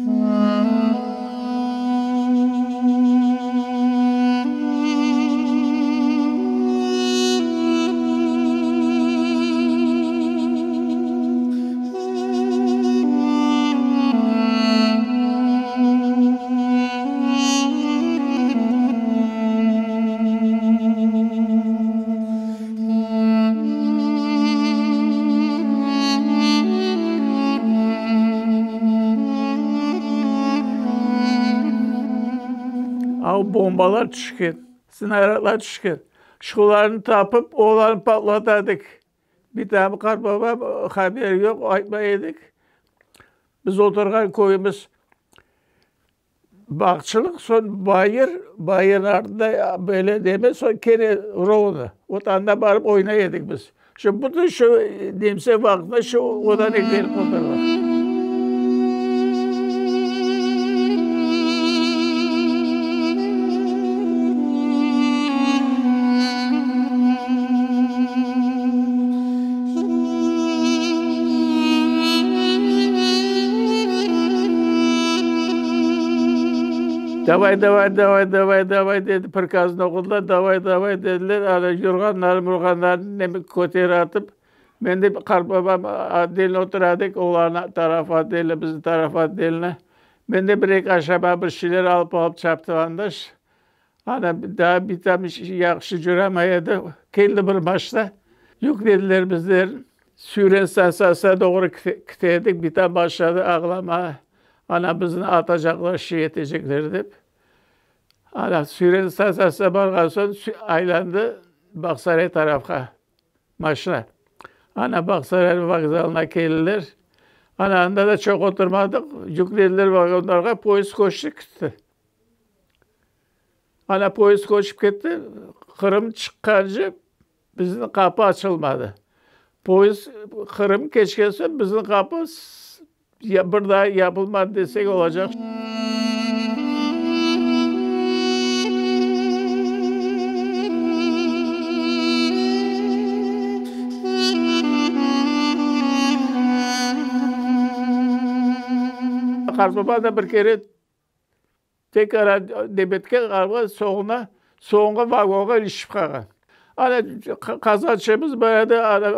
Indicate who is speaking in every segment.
Speaker 1: Av bombalar tüşken, snarâdlar tüşken. Şularnı tapıp, olarnı patlata edik. Bitam, qartbabam haberi yoq, aytmay edik. Biz oturğan köyümiz Bağçılıq, soñ bayır, bayırnıñ artında böyle neme, soñ kene rovno. Vot anda barıp oynay edik biz. Şu bütün şu nemse vaqtında şu odanı kelip oturğan. Davay, davay, davay, davay, davay, dedi, prikaznı oqudılar, davay, davay, dediler, ana yurğanları, murğanlarnı neme kötere atıp, men de qartbabam otdelno otura edik, olarnıñ tarafı otdelno, bizim taraf otdelno. Men de bir-eki aşama bir şeyler alıp-alıp çaptım anda. Ana, daa bitam yahşı cüramay edi. Keldi bir maşna, yüklediler bizler. Süren stantsiyasına doğru kite edik. Bitam başladı ağlamağa, ana, bizni atacaqlar, şey etecekler dep. Ana, Süren stantsiyasına barğan soñ aylandı Bağsaray tarafqa maşna. Ana, Bağsaray vokzalına keldiler. Ana, anda da çoq oturmadıq, yüklediler vagonlarğa, poyezd köçti kitti. Ana poyezd köçip ketti, Qırım çıqqance bizni qapı açılmadı. Poyezd Qırım keçken soñ bizni qapı bir daa yapılmadı desek olacaq. Qartbaba da bir kere Tekrar nevbetke qalğan soñuna, soñğı vagonğa ilişip qalğan. Ana, qazançımız bar edi, ana,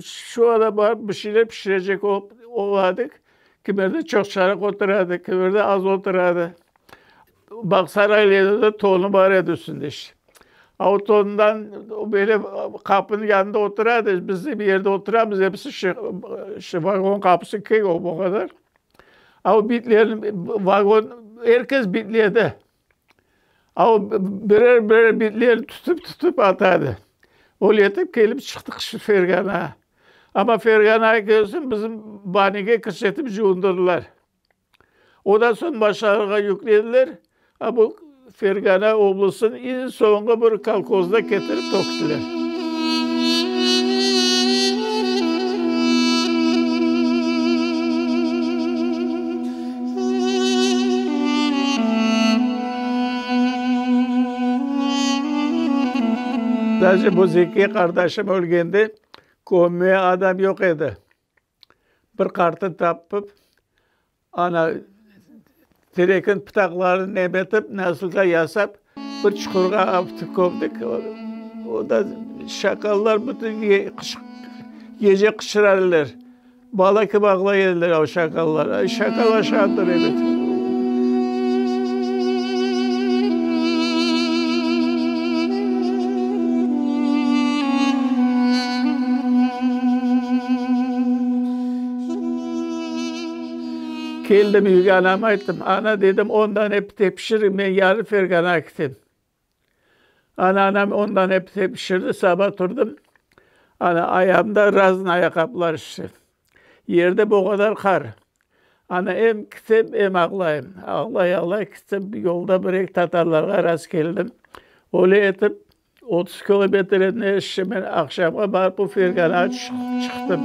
Speaker 1: şu ara barıp bir şeyler pişirecek olıp ola edik. Kimerde çoqçaraq otura edik, kimerde az otura edi. Bağsaraylı tonı bar edi üstünde işte. A o tondan böyle qapınıñ yanında otura edi, biz de bir yerde oturamız, episi şu vagon qapısı keñ o qadar. A o bitlerni vagon, er kes bitledi. A o birer-birer bitlerni tutıp-tutıp ata edi. Öyle etip kelip çıqtıq şu Ferganağa. Amma Ferganağa kelsin bizim banige kirsetip cuvundırdılar. Ondan soñ maşinalarğa yüklediler, a bu Fergana oblastınıñ eñ soñğı bir kolhozına ketirip töktüler. Daje bu Zeki qardaşım ölgende kömmeye adam yoq edi. Bir qartnı tapıp, ana, terekin pıtaqlarını nemetip, nasılda yasap, bir çuqurğa atıp kömdik. O da şakallar bütün gece qıçırar ediler. Bala kibi ağlay ediler o şakallar. Şakal aşandır, ebet. Keldim üyge, anama ayttım, Ana, dedim, on dane pite pişir, men yarın Ferganağa kitem. Ana, anam on dane pite pişirdi, saba turdım, ana, ayağımda razna ayaqqaplar işte. Yerde bo qadar qar. Ana, em kitem, em ağlayım. Ağlay-ağlay kitem, yolda bir-eki tatarlarğa rastkeldim. Öyle etip, 30 kilometr ne işte men aqşamğa barıp bu Ferganağa çıqtım.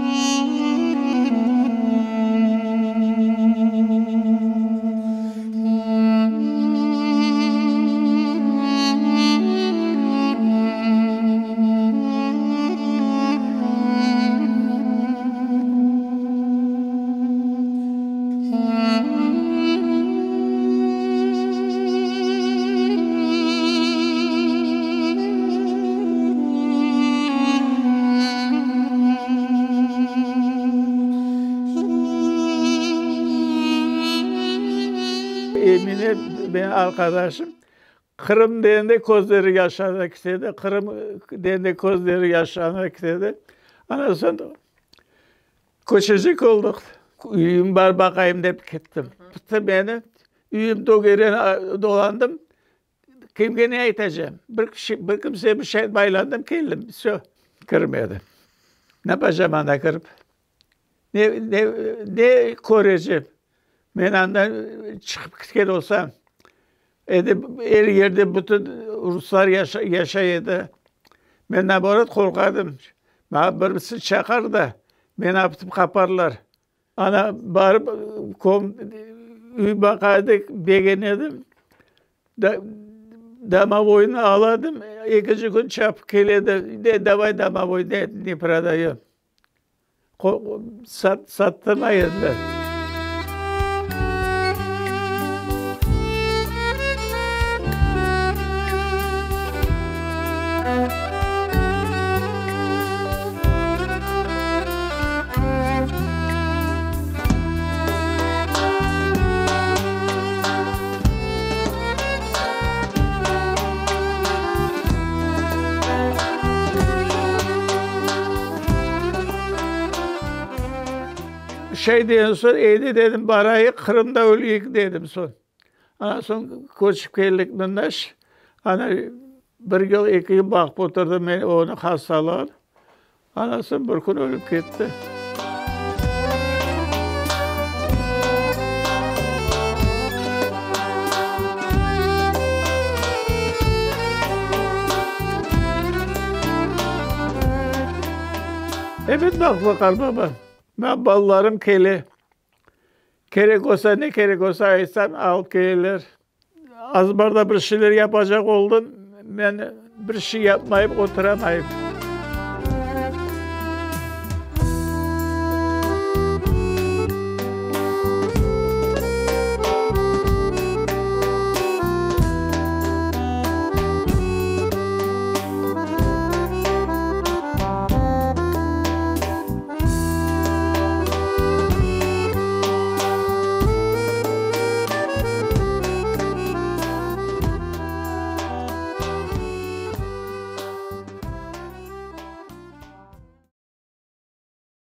Speaker 1: Emine menim arqadaşım, Qırım degende közleri yaşardı ketedi, Qırım degende közleri yaşardı ketedi. Ondan soñ köçecek oldıq. Üyüm bar baqayım dep kettim. Tuttı meni, üyüm tögeren dolandım. Kimge ne aytacağım? Bir kişi, bir kimsege bir şey aytmaylandım, keldim, vsö. Kirmedi. Ne yapacağım anda kirip? Ne, ne, ne körecem? Men anda çıqıp ketken olsam, endi er yerde bütün ruslar yaşay edi. Men, naoborot, qorqadım. Maña birisi çaqar da, meni aptip qaparlar. Ana, barıp, üy baqa edik, begenedim. Domovoynı aladım, ekinci kün çapıp keledi, de, davay domovoy, de, ne prodayom. Sattırmay ediler. Şey degen soñ, eydi dedim, barayıq, Qırımda öleyik dedim soñ. Ana soñ köçip keldik mında. Ana bir yıl, eki yıl baqıp oturdım men onı hastalığın. Ana soñ bir kün ölip ketti. Ebet baqlı qartbaba. Maña balalarım kele. Kerek olsa, ne kerek olsa aytsam, alıp keleler. Azbarda bir şeyler yapacaq oldım, men bir şey yapmayıp oturamayım.